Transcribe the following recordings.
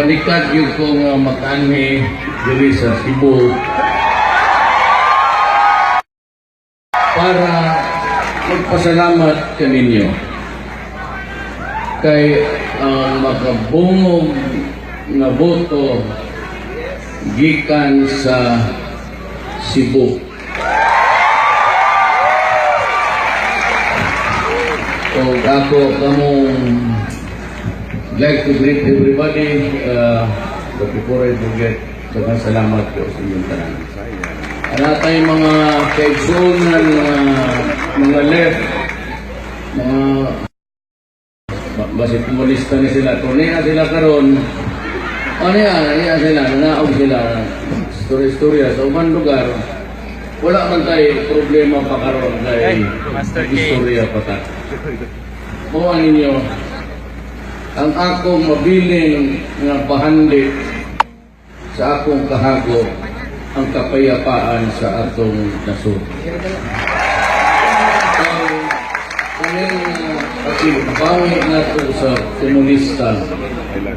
Napanikad gyud ko nga makaanhi diri sa Cebu para magpasalamat kaninyo. Kay ang makabungog nga boto gikan sa Cebu. Og ako kamong like to greet everybody, but before I forget, daghang salamat po sa inyong tanan. Ana tay mga kaigsuonan nga mga left, mga basig komunista ni sila, turniya sila karon. Ano yan, yan sila, nanaog sila, istorya-istorya sa ubang lugar. Wala man tayo problema pa karon kay Master K. istorya pa ta. Mao ninyo, ang akong mabilin nga bahandi sa akong kahago ang kapayapaan sa atong nasod. Kay kaning pakibangi nato sa komunista,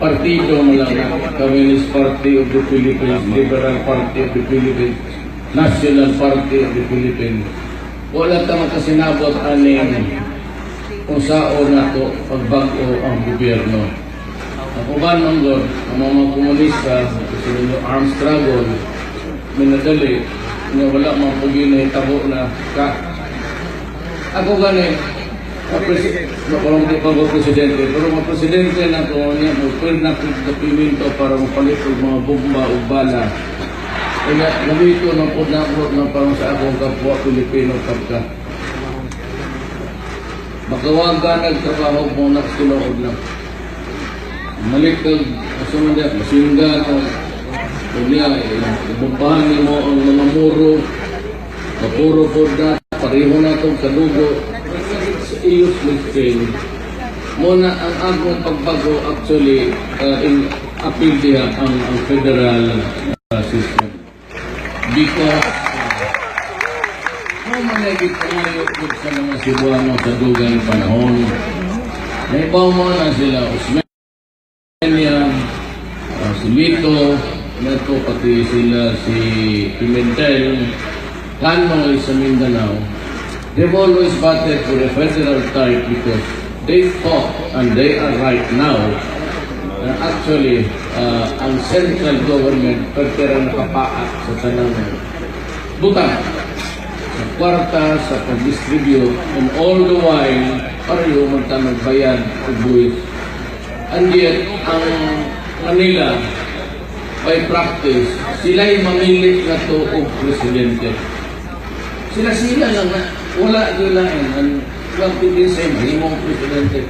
partido mo lang na Communist Party of the Philippines, Liberal Party of the Philippines, National Party of the Philippines. Wala ta makasinabot aning kung sao nato pagbag-o ang gobyerno. Ang uban man gud, ang mga komunista, kasi ninyo armed struggle, minadali, nga wala man pag nahitabo na ka. Ako gani, parang di pa ko presidente, pero mga presidente na ko niya, mo na ko dokumento para mapalit og mga bomba o bala. Kaya gamiton ng pod na na parang sa akong kapwa Pilipino pagka. Makawaga nagtrabaho mo na tinuod lang. Malik kag asa man diya, masinga o niya, ibombahan nimo ang mga muro, mapuro po na, pareho na itong kadugo. It's a useless thing. Muna ang akong pagbago actually in appeal diha ang federal system. Because mo man lagi pangayo pud sa mga Cebuano sa dugay panahon. Naibaw mo na sila Osmeña, si Lito, nato pati sila si Pimentel, Canoy sa Mindanao. They've always battled for a federal type because they thought, and they are right now, na actually, ang central government pertera nakapaak sa tanang butang sa kwarta, sa pag-distribute, and all the while, pareho man ta nagbayad og buwis. And yet, ang Manila, by practice, sila'y mamili na to og presidente. Sila-sila lang na, wala nila and walang sa mahimong presidente.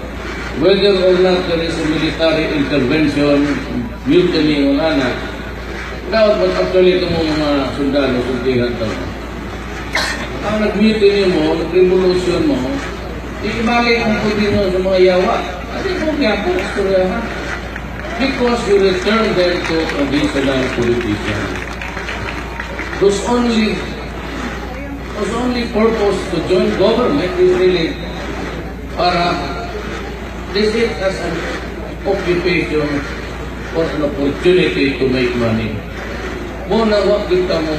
Whether or not there is a military intervention, mutiny o ana, dapat but actually ito mo mga sundalo, sultihan to. Ang nag-mutiny mo, nag-revolution mo, iibalik ang pwede mo sa mga yawa. Adi mo gyapon, istoryahan. Because you return them to traditional politicians. Those only purpose to join government is really para they see it as an occupation or an opportunity to make money. Mo na wa kita mo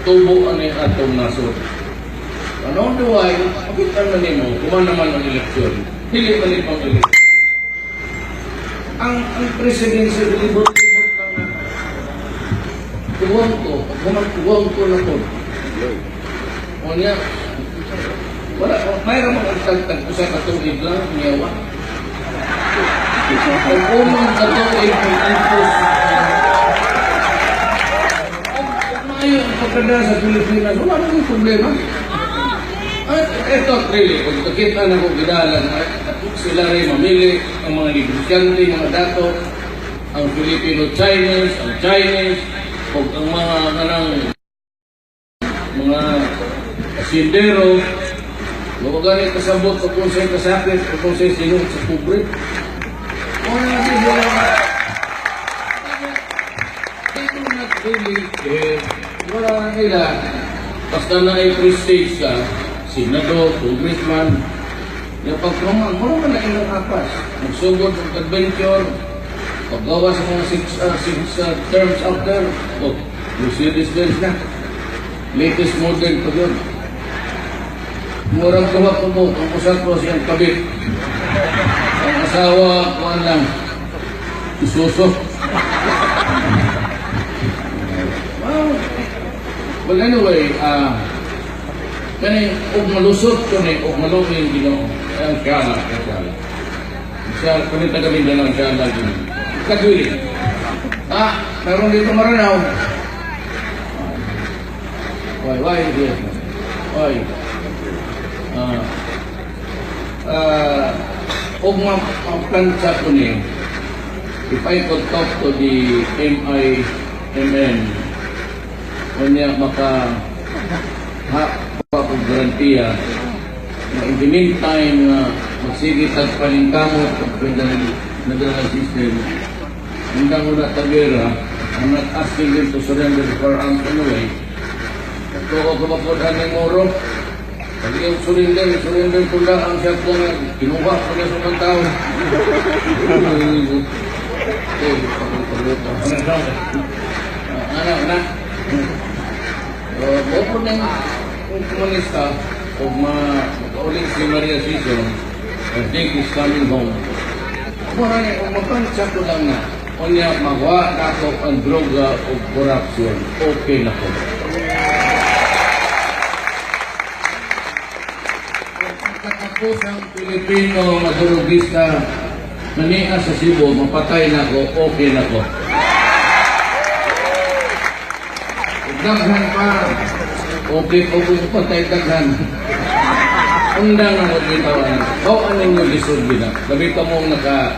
tubo ani atong nasod. Ano the while, makita na nimo, kuman naman ang eleksyon. Dili man ni pang eleksyon. Ang presidency, libot-libot lang na. Tuwang ko, tuwang ko na ko. O niya, wala, mayroon mga tagtag usa ka tuig lang, niyawa. Kung unang katuig, kung antos, kung maayo ang pagkada sa Pilipinas, wala nang problema. At ito, really, kung nakita na ko gidalan, sila rin mamili, ang mga negosyante, mga dato, ang Filipino-Chinese, ang Chinese, o ang mga kanang mga asyendero, mga gani kasabot o kung sa'y kasakit o kung sa'y sinong sa pobre. Wala na sila. They do not really care. Wala na nila. Basta na ay prestige ka, senador, congressman, yung pagkaman, wala man na ilang apas. Magsugod ng adventure, Paggawas sa mga six terms after, oh, Mercedes Benz na. Latest model pa yun. Murang duha ko mo, ang usa ko siyang kabit. Ang asawa, kuan lang, Isuzu. Well, anyway, kani og malusot ko ni og maluoy Ginoo, ang kala, kala. Sa kani taga Mindanao, kala Ginoo. Kadwili. Ah, meron dito Maranao. Why yes? Why? Ah, og ma-plancha ko ni, if I could talk to the MIMN, unya maka ha pa og garantiya na in the meantime nga magsige tag paningkamot og federal federal system hanggang wala tagera. I'm not asking them to surrender the firearms anyway. Tuo ko ba po ng Moro? Pag iyong surrender, surrender ko lang ang siya po nga kinuha ko na sa mga tao. Eh, ano, na? Uh, po ng kung komunista o ma makaulit si Maria Sison, I think is coming home. Mura ni, kung mapansya ko lang na, unya makuha nato ang droga o corruption, okay na ko. Katapos ang Pilipino nga drogista nania sa Cebu, mapatay na ko, okay na ko. Daghan pa, okay po kung patay daghan. Undang na mo bitawan. How ano ninyo lisod gina? Labi ka mong naka.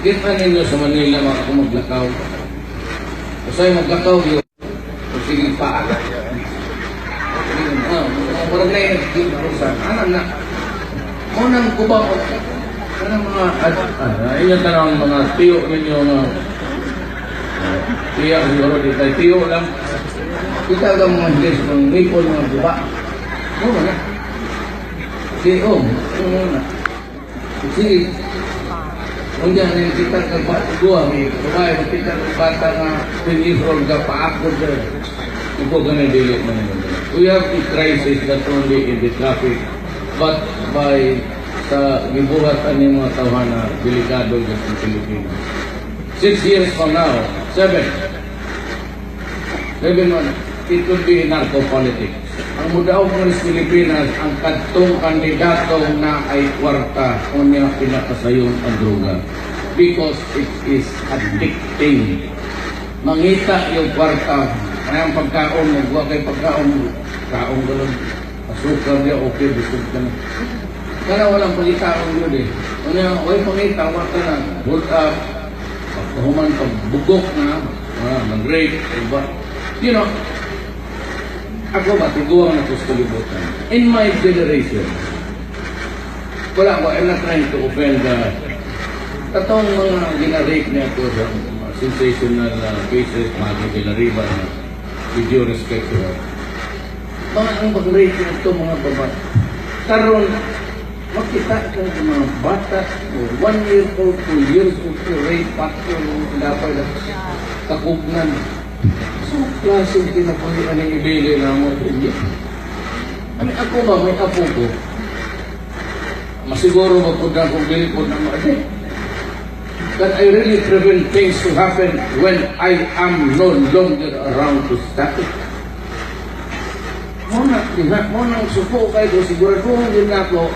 Kita ninyo sa Manila mga kung maglakaw. Usay maglakaw yun. O sige pa. Ah, murag na yun. Sa ano na. Unang kuba ko. Kanang mga, inyo tanong mga tiyo ninyo nga tiya siguro di tayo tiyo lang. Kita ka mga Ingles, mga maple, mga guba. Oo na. Si, oh, oo na. Sige. Unya na kita ka ba duha may babae kita ka bata nga 10 years old ka paakod ka. Iko ganun dili man yun. We have a crisis not only in the traffic but by sa gibuhat ani mga tawhana delikado sa Pilipinas. 6 years from now, seven, 7 months, it will be narco politics. Ang mudaog ng Pilipinas, ang kadtong kandidato na ay kwarta, unya pinakasayon ang droga. Because it is addicting. Mangita yung kwarta, kaya ang pagkaon, magwa kay pagkaon, kaon ka lang, asukar niya, okay, busog ka na. Kaya walang pangitaon yun eh. Unya, way pangita, kwarta na, hold up, pagkahuman, pagbugok na, nag-rape, iba. Ako ba, tiguang na ko sa kalibutan. In my generation, wala ko, I'm not trying to offend the katong mga ginarape niya ko sa mga sensational cases, mga ginariba na with due respect to her. Mga ang pag-rape niya ito, mga babae. Karon, makita ka ng mga bata, o 1 year old, 2 years old, rape, pato, dapat na kakugnan. So, klaseng kinabuhian ng ibili na mo. Hindi. Ano, ako ba, may apo ko. Masiguro magpud kung dili po na ma. Can I really prevent things to happen when I am no longer around to stop it? Mo na, diha, mo nang suko kay ko, siguraduhon din nako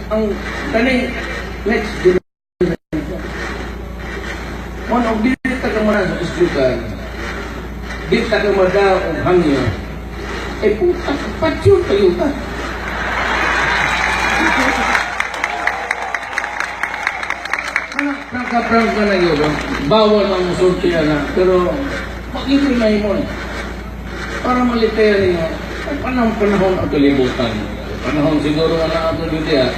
ang kaning next generation. Mo na, og dili ta ka man sa ospital, di ta ka mada og hangyo, ay puta, patyon tayo ta. Prangka-prangka na yun. Bawal ang musulti na. Pero, bakit na mo eh? Para malitayan ninyo, ay panahon panahon ang kalibutan. Panahon siguro na na ato dito ya.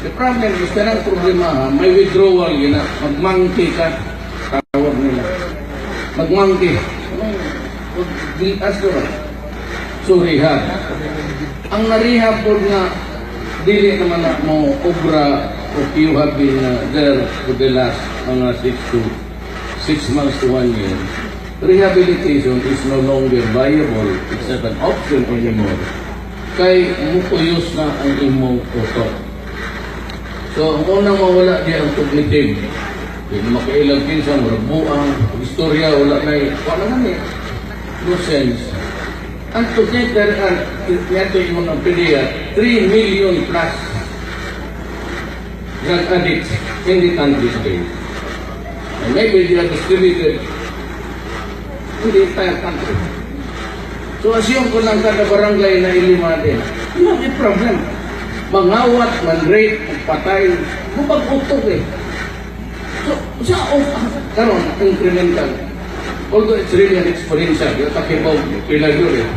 The problem is, kanang problema ha, may withdrawal yun na. Magmangki ka. Tawag nila. Magmangki. Gilas ko ba? So, rehab. Ang narehab po nga, dili naman na mo obra If you have been there for the last mga 6 months to one year, rehabilitation is no longer viable. It's not an option anymore. Kay mukuyos na ang imong utok. So, ang unang mawala di ang cognitive. Di na makailang kinsa, murag buang, istorya, wala na wala na ni. No sense. And together, ang yato yung ang PDEA, 3 million plus drug addicts in the country today. And maybe they are distributed in the entire country. So assume ko lang kada barangay na ilima din. You have a problem. Mangawat, man-rape, patay, mapag-utok eh. So, sa oh, karon incremental. Although it's really an exponential, yung takibaw, pila yun eh.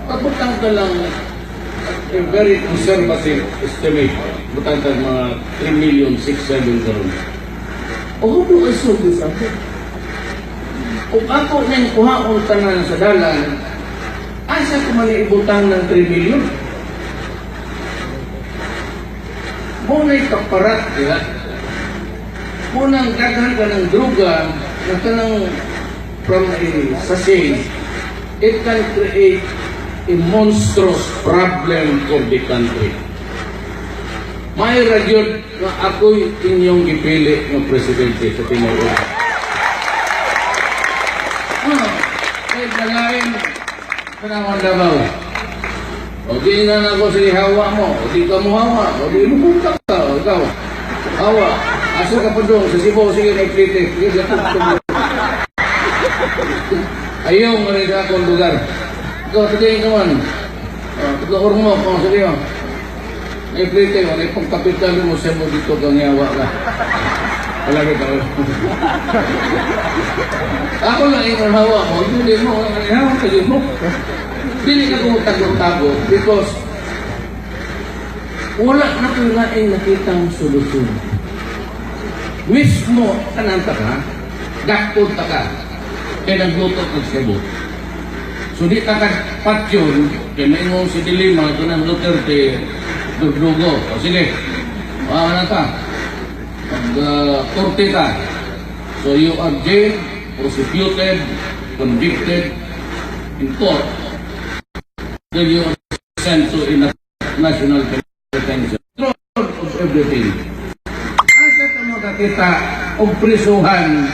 Pabutang ka lang a very conservative estimate. Butang ka mga 3 million, 6, 7 karon. O how do I solve this ako? Kung ako nang kuhaon tanan sa dalan, asa ko man ibutang ng 3 million? Muna'y kaparat, di ba? Munang daghan ka ng droga, na kanang from a sachet, it can create a monstrous problem for the country. May ragyod nga ako'y inyong gipili ng presidente sa tinuod. Ano? Kay dalain kanang Davao. O di na ako sige hawa mo, o di ka mo hawa, o di lubong ka, o ikaw. Hawa. Asa ka pa doon? Sa Cebu, sige, nagplite. Sige, gatog. Ayaw nga rin sa akong lugar. Ikaw, sige ka man. O, taga Ormoc, o, sige o. May plite, o, may pagkapital mo sa mo dito kang yawa ka. Wala ka. Ako lang ingon hawa mo, hindi mo, hawa ka mo. Dili ka kung tago-tago because wala na ko laing nakitang solusyon. Mismo, kananta ka, dakpon ta ka, kay nagluto kag shabu. So di ta ka patyon, kay maingon si De Lima, kanang Duterte, dugdugo. O sige, na ta. Pag korte ta. So you are jailed, prosecuted, convicted in court. Then you are sent to a national penitentiary. Control of everything. Asa ka makakita og prisuhan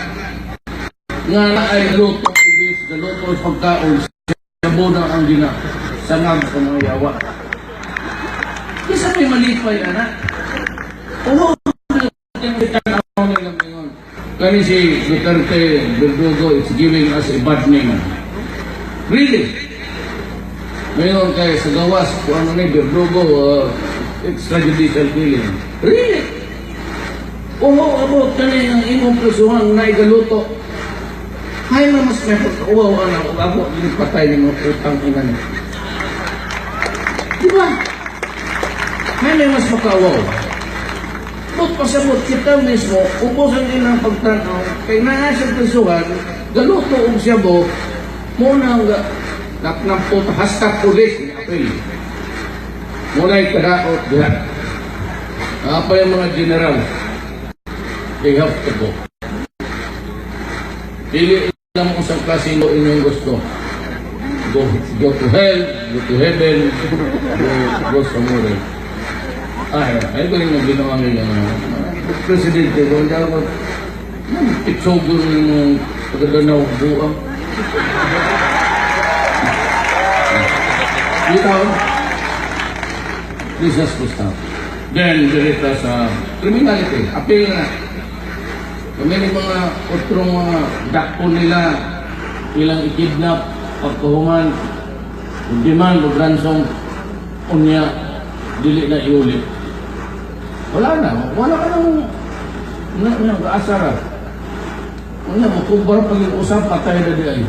nga ay luto ibis, luto pagkaon, shabu na ang gina sangag sa mga yawa. Bisa may malipay, anak. Oo, kani si Duterte Berdugo is giving us a bad name. Really? Ngayon kay sa gawas, kung ano ni Berdugo, extrajudicial killing. Really? Oo, abot kani ang imong prisuhan na igaluto. Hay na mas may pagkauwaw anak, ug ako patay ni mga putang ina ni. Di ba? Hay may mas makauwaw. But pasabot kita mismo, ubos ang ilang pagtanaw, kay naa sa prisuhan, galuto og siyabo, muna nga, naknampot, #police ni April. Muna'y kadaot diha. Apa yung mga general, they have to go. Pili lang mo sa klase mo inyong gusto. Go, go to hell, go to heaven, go, go somewhere. Ay, ay galing na ginawa nila. Presidente, kung hindi ako, pitsogo ng pagdanaw buang. Dito, this has to stop. Then, direta sa criminality, appeal na. Kami ni mga otrong mga dakpo nila, ilang i-kidnap, pagkahuman, demand o ransom, unya, dili na iulit. Wala na, wala ka nang na, na, kaasara. Unya, makubar pag usap, patay na di ay.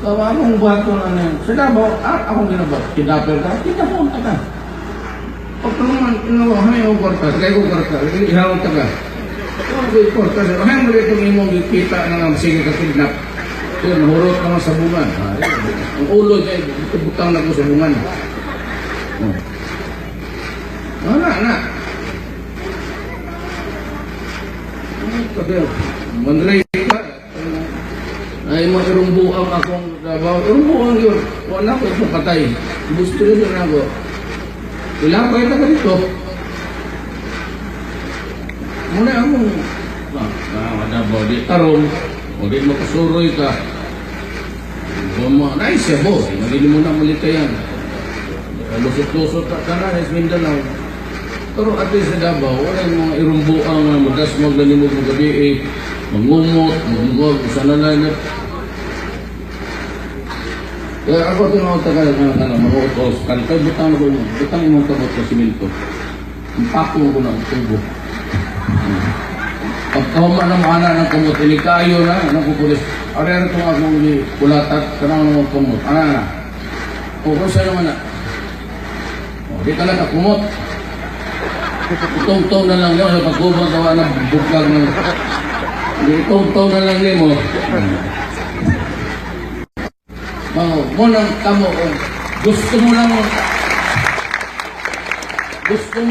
So, anong buhaton na yun? Sa Davao, akong ginabat, kidnapper ka, kidnapon ka ka. Pag naman, ino, hay mo kwarta, kaya ko kwarta, ihawag ka ka. Kung ko kwarta, hay mo itong imong gikita na nga, sige ka kidnap. Yun, nahurot naman sa bungan. Ah, yun. Ang ulo niya, butang na ko sa bungan. Oh. Wala na. Manray ka. Ay, mga irumbuang akong trabaho. Irumbuang yun. Wala ko itong patay. Gusto rin yun ako. Ilapay na ka dito. Muna akong, ah, di tarong, o di makasuroy ka. Buma, nice siya, boss. Hindi mo na malitayan. Lusot-lusot ka ka na, is Mindanao. Pero at least sa Davao, wala yung mga irumbuang nga madasmag na nimo mga gabi eh, mangumot, mangungog, sa na. Kaya ako tinawag tagal nga nga mga utos, kantay butang ko, butang imong kamot sa simento. Ang pako ko na ang tubo. Pagkahuman ng mga anak ng kamot, ilikayo na, anong kukulis. Aray itong akong kulatat, kanang ng kamot. Ana na. O kung saan naman na. O, di talaga kumot. Itong-tong na lang yun, sa pagkubang gawa ng buglag ng. Itong-tong na lang nimo. Mga mo nang kamo, oh, gusto mo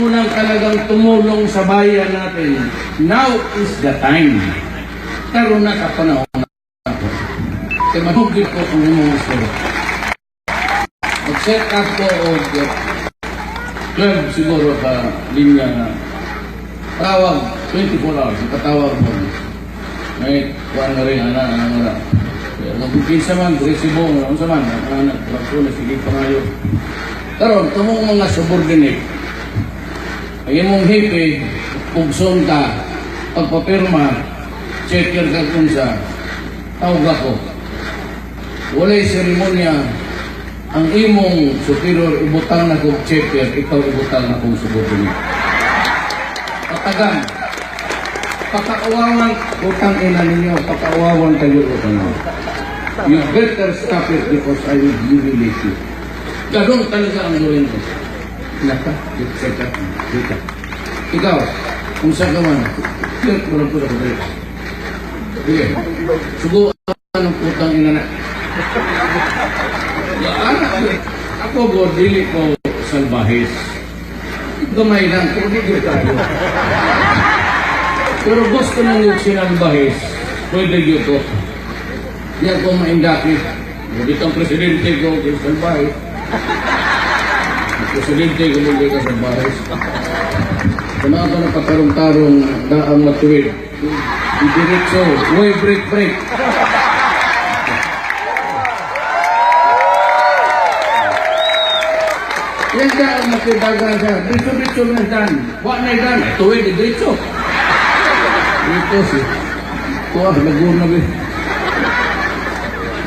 lang talagang tumulong sa bayan natin. Now is the time. Karon na ka panahon na ako. Kaya manugid ko kung imong gusto. Mag-set up ko og 12 siguro ka linya na tawag 24 hours, patawag mo. May kuan na rin, ana, ana, ana. Kaya kung kinsa man, resibo, unsa man, ana, ana, sige pangayo. Karon, kamong mga subordinate, ang imong hepe, pugson ka, pagpapirma, checker ka kung sa, tawag ako. Walay seremonya, ang imong superior ibutang na kong checker, ikaw ibutang na kong subordinate. Patagan. Pakauwawan, utang ina ninyo, pakauwawan kayo utang. You better stop it because I will humiliate you. Ganun talaga ang gawin ko. Naka, check up, dito. Ikaw, kung saan ka man, clear ko lang po sa kabalik. Sige, suguan ng putang ina na. Ana, ako go, dili ko salbahis. Gamay lang, pero di ko tayo. Pero gusto nang yung sinalbahis, pwede yun ko. Di ako maindaki. Dito ang presidente ko, kay salbahis. Ang presidente ko, hindi ka salbahis. Kung ako nakatarong-tarong daang matuwid, diretso, way break, break. Yan daang matuwid siya. Diretso-diretso na dan. Wa na dan. Tuwid, diretso. Dito si. Kuha, Laguna ba?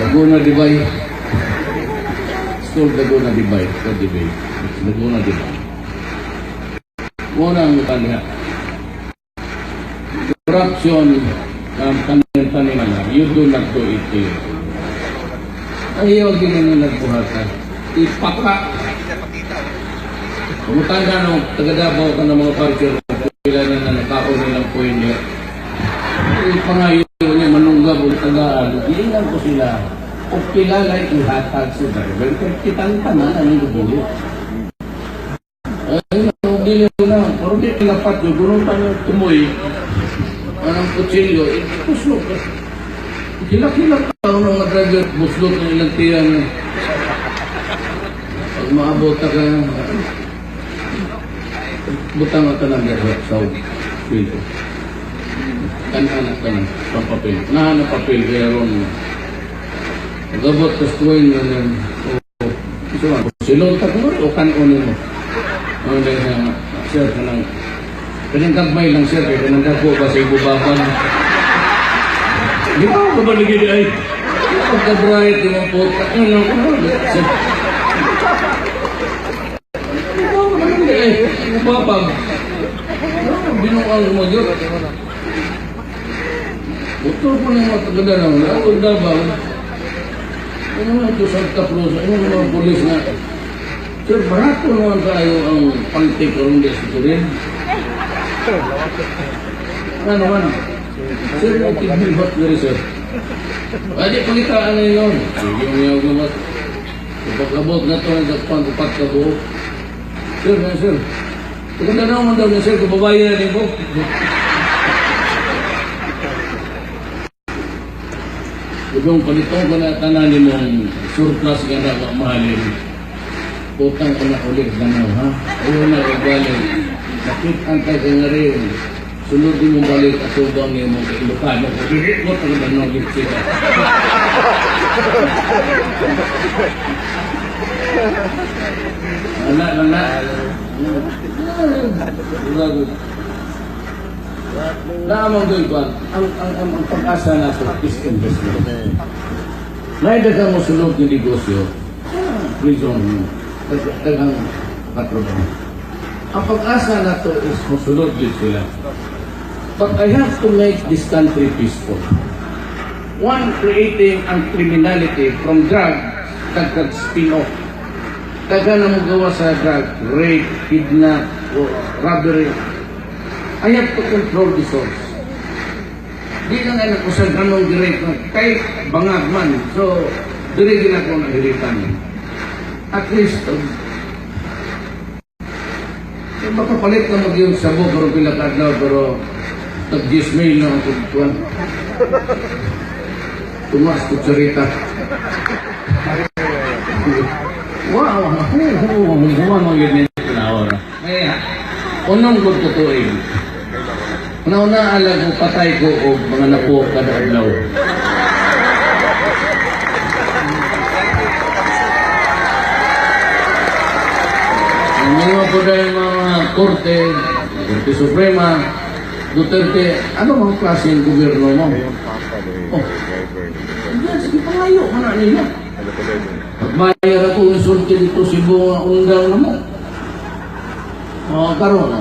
Laguna Dibay. It's called Laguna Dibay. Not Dibay. It's Laguna Dibay. Muna ang utang. Corruption, ang tanim-tanim na, you do not do it to you. Ayaw din na nagbuhatan. Ipaka. Kumutang ka nung taga Davao ka ng mga parker, pila na na nakaon nilang point niya. Ipangayo niya manunggab o tagaan. Giingan ko sila. O kilala ihatag sa driver. Kaya kitang tanan ang gubulo. Ay, dili na. Pero di kinapat yun. Gunutan yung tumoy. Anong kutsilyo, eh, buslot. Kila-kila tao ng mga driver, buslot ng ilang tiyan. Pag maabot ka, butang ka lang sa filter. Kanan kanan, pampapil. Nahan ang papel, kaya ron. Pag-abot ka sa tuwing na yan, o, isa man, silong ta ko, o kanon mo. Ano dahil na, sir, kanang, kanang gagmay lang, sir, kaya kanang dagko ba sa ibubaban. Di ba ako ba naging ay, pagka-bright, di mo po, ano, ano, sir. Di ba ako ba naging ay, ibubabag. Binuang mo yun. Motor ko ng mga taga lang, ako Davao. Ano nga ito Santa Cruz, ano mga pulis na, sir, barato naman tayo ang panty ko rin sa Turin. Ano naman? Sir, may tigbilhot na rin, sir. Ay, di palitaan na yun. Sige, umiyaw naman. Pag-abot na ito, nagpang upat ka buo. Sir, sir. Pagkanda naman daw niya, sir, kung babae na din po. Kung palitong ko na tanan nimong surplus nga na mahalin, utang ko na ulit ganaw, ha? Ayaw na igaling. Sakit ang kay nga rin. Sunod din mong balik at tubang ni mong kay Ilocano. Kung dili mo, talaga nang sila. Wala, wala. Naamang doon ko, ang pag-asa nato is investment. Naida mo sulod ng negosyo, prison, daghang katrabaho. Ang pag-asa nato is musulod din sila. But I have to make this country peaceful. One, creating ang criminality from drug, dagdag spin-off. Daga na mo gawa sa drug, rape, kidnap, o robbery. I have to control the source. Di na nga nakusang kanong direct, kay bangag man. So, diri din ako nahiritan. At least, baka palit na mag yung sabo pero pila ka adlaw, pero tag 10 mil na ang kuan. Tumas kutsarita. Wow, human mo yun ni tinawar. Ay, unong gud ko tuig. Una-una alam ko patay ko og mga napo kada adlaw. Ang mga po dahil mga korte, Korte Suprema, Duterte, ano mga klaseng gobyerno mo? Oh, yes, ipangayo ka na nila. Pagbayar ako insulti dito Cebu nga undang na mo. Oh, karon,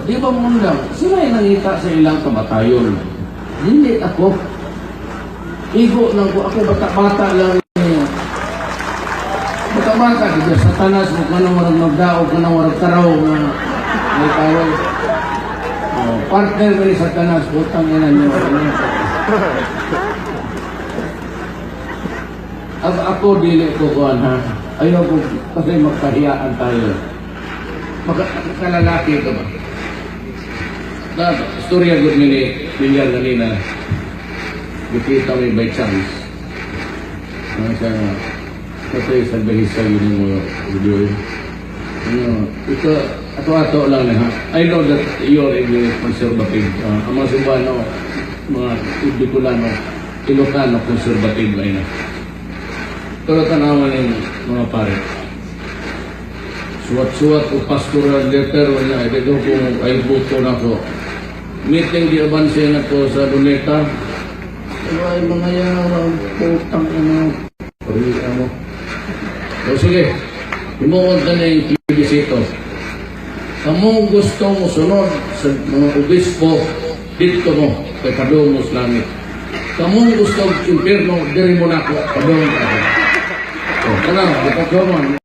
di ba mo undang? Sila yung nangita sa ilang kamatayon. Hindi ako. Igo lang ko. Ako bata-bata lang. Bata-bata, di ba? Sa tanas mo ka nang warag magdaog, ka nang warag taraw nga may tawag. Oh, partner ko ni Satanas, utang ina niyo. Ako dili ko kuan ha. Ayaw ko kasi magkahiyaan tayo. Magkalalaki ka ba? Na, istorya gud ni Villar kanina. Gikita may by chance. Ano siya nga, kasi sa bahisa yun yung video. Ano, ito, ato-ato lang na ha. I know that you're a very conservative. Ang mga Subano, mga Bicolano, Ilocano, conservative ay na. Pero tanawan ng mga pare. Suwat-suwat o pastoral letter, wala, ito kung ay buto na ko. Meeting di abanse na ko sa Luneta. Ay, mga yaw, putang ina. Pari, ano. O sige, himuon ka na yung plebisito. Kamong gusto mo sunod sa mga obispo, dito mo, kay padung mo sa langit. Kamong gusto impierno, diri mo na ako, padung ako. O, kana, di pa ko man.